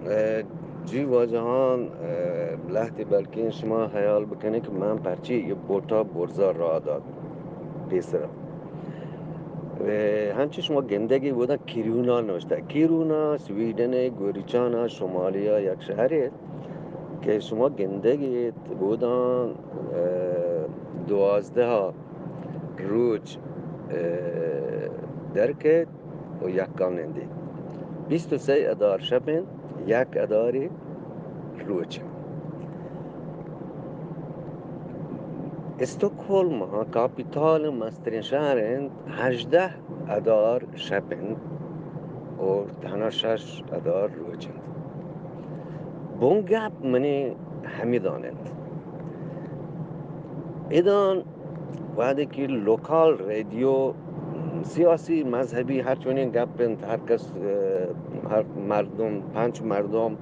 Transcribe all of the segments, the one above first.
ء، جی واجہان، ء، لہتے بلکیں شما حیال بکنیں کہ من پرچی یہ بوٹا برزا را دات پیسرا۔ ء، ہنچو شما گندگی بودن کیرونا نوشتہ۔ کیرونا سویڈن ء گوریچانا شمالی ء یک شہرے کہ شما گندگی بودن، ء، دوازدہ روچ، ء، درکیت و یکا نندیت۔ بیست و سئے ادار شپ انت، یک اداری روچ انت۔ استکہولم ء کاپیتال مستریں شہر انت، ہژدہ ادار شپ انت و تہنا شش ادار روچ انت۔ بنگپ منی ہمیدان انت۔ ادان وہدے کہ لوکال ریڈیو، سیاسی، مذہبی، ہر چونیں گپ انت، ہر کس، ء، ہر مردم، پنچ مردم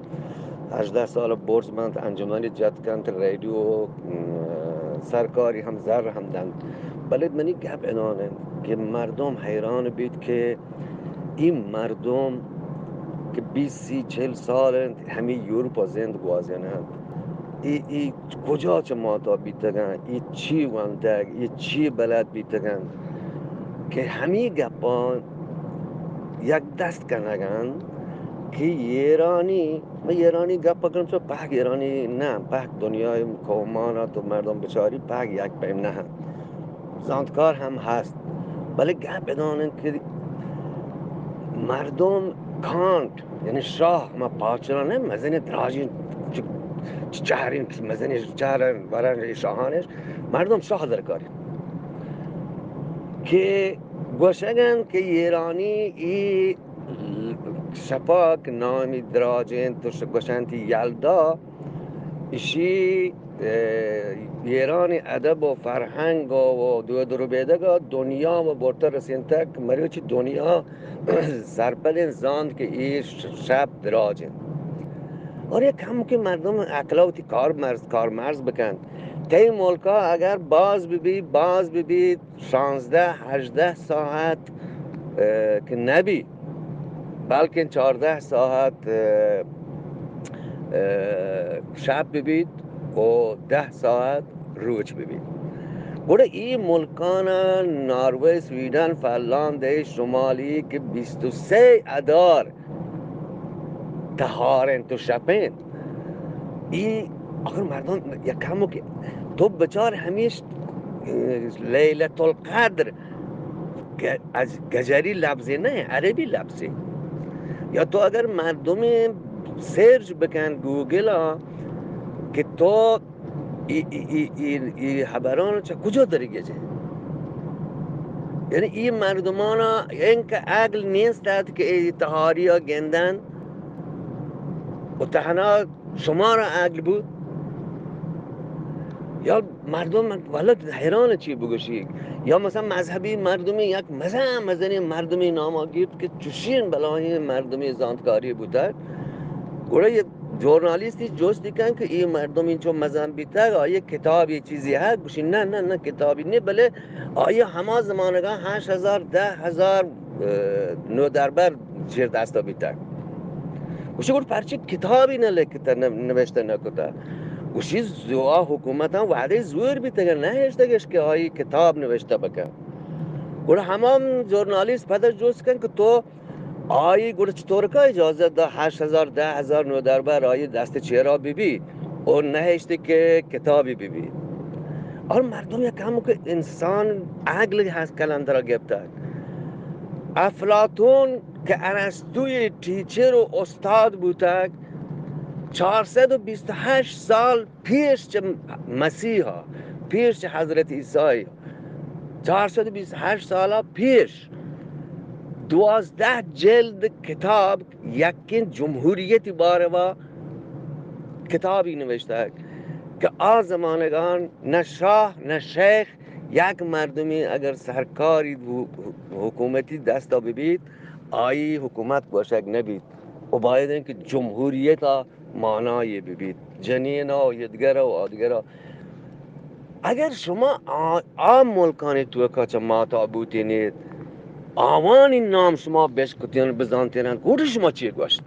ہژدہ سال برز بنت، انجمنی جت کنت، ریڈیو، ء، سرکاری ہم زر ہم دنت۔ بلے منی گپ انان انت کہ مردم حیران بیت کہ اے مردم کہ بیست، سی، چل سال انت، ہمے یورپ ء زند گوازین انت۔ اے، اے کجا چہ ماتا بیتگ انت؟ اے چی ونتگ؟ اے چی بلد بیتگ انت؟ کہ ہمے گپاں یک دست کنگ انت کہ ایرانی، من ایرانی گپ کنم، چو پہک ایرانی نہ، پہک دنیای قومان ء تو مردم بچاری، پہک یک پیم نہ انت۔ زانتکار ہم ہست، بلے گپ بدان انت کہ مردم کانٹ، یعنی شاہ، ہما پادشاہ نہ، مزنیں دراجیں چ-، چ-، چہریں، مزنیں چہر ورن شاہانش، مردم شاہ درکاری کہ گوشگ انت کہ ایرانی ای شپاک نامی دراجیں تو ش-، گوشنتی یلدا، ایشی، ء، ایرانی ادب و فرہنگ و دود و ربیدگ ء دنیا و برتر رسینتگ کہ مروچی دنیا سرپدیں زانت کہ اے ش-، شپ دراج انت۔ اور یک ہم کہ مردم عقل وتی کار مرز، کار مرز بکنت۔ تئی ملکا اگر باز ببی، باز ببی، شانزدہ، ہژدہ ساعت، ء، کہ نبی، بلکن چاردہ ساعت، ء، ء، شپ ببیت و دہ ساعت روچ ببیت۔ گڑا ای ملکان ناروے، سویڈن، فنلاند، شمالی کہ بیست و سئے ادار تہار انت و شپ انت۔ ای آخر مردم یک ہمو کہ تو بچار ہمیش، اه، لیلۃ القدر گ-، از گجری لبزے نہ، عربی لبزے۔ یا تو اگر مردمے سرچ بکن گوگل ء کہ تو ای، ای، ای، ای، ای حبران چہ کجا درگیجے؟ یعنی ای مردمانا اینکہ عقل نیست ات کہ ای تہاریا گندن و تہنا شمارا عقل بود؟ یا مردم ولد حیران چی بگوشی؟ یا مثلا مذہبی مردمی یک مزن مزنی مردمی ناما گیت کہ چشین بلاہیں مردمی زانتکاری بوتگ۔ گڑا یہ ژورنالیستی جستی کن کہ ای مردم انچو مزن بیتگ، آئی کتابی چیزی ہے؟ گوشی، نہ، نہ، نہ، کتابی نہیں، بلے آئی ہما زمانگا ہشت ہزار، دہ ہزار، اه، نودربر چیر دستا بیتگ۔ گوشی، گڑا پرچی کتابی نہ لکھتا، نہ، نوشتہ نہ کتا؟ گوشی، زوا حکومتاں وعدے زور بیتگ، نہ ہشتگش کہ آئی کتاب نوشتہ بکن۔ گڑا ہما ژورنالیست پدا جست کن کہ تو آئی گڑا چطور کا اجازت دا ہشت ہزار، دہ ہزار نودربر آئی دست چیرا بی بی اور نہشتی کہ کتابی بی بی؟ اور مردم یک ہم کہ انسان عقل ہست کلندرا گپتگ۔ افلاطون کہ ارسطوی ٹیچر و استاد بوتگ، چار سد و بیست و ہشت سال پیش چہ مسیحا، پیش چہ حضرت عیسائی، چار سد و بیست و ہشت سالا پیش دوازدہ جلد کتاب یکیں جمہوریتی باروا کتابی نوشتگ کہ آ زمانگان نہ شاہ نہ شیخ، یک مردمی اگر سرکاری حو-، حکومتی دستا ببیت، آئی حکومت گوشگ نبیت و باید انت کہ جمہوریتا معنای ببیت۔ جنین و یدگر و آدگر۔ اگر شما آ، آ ملکانی توکا چہ ماتا بوتینیت، آوانی نام شما بشکتین بزانتین، گوڑی شما چی گوشت؟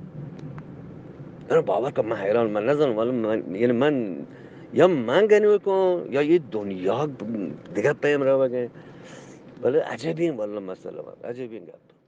من باور کن، من حیران، من نزاناں، ولی من، یعنی من، یا من گنوکاں، یا اے دنیا دگہ پیم روگ ءَ۔ بلے عجبیں واللہ مسئلہ، عجبیں گپ۔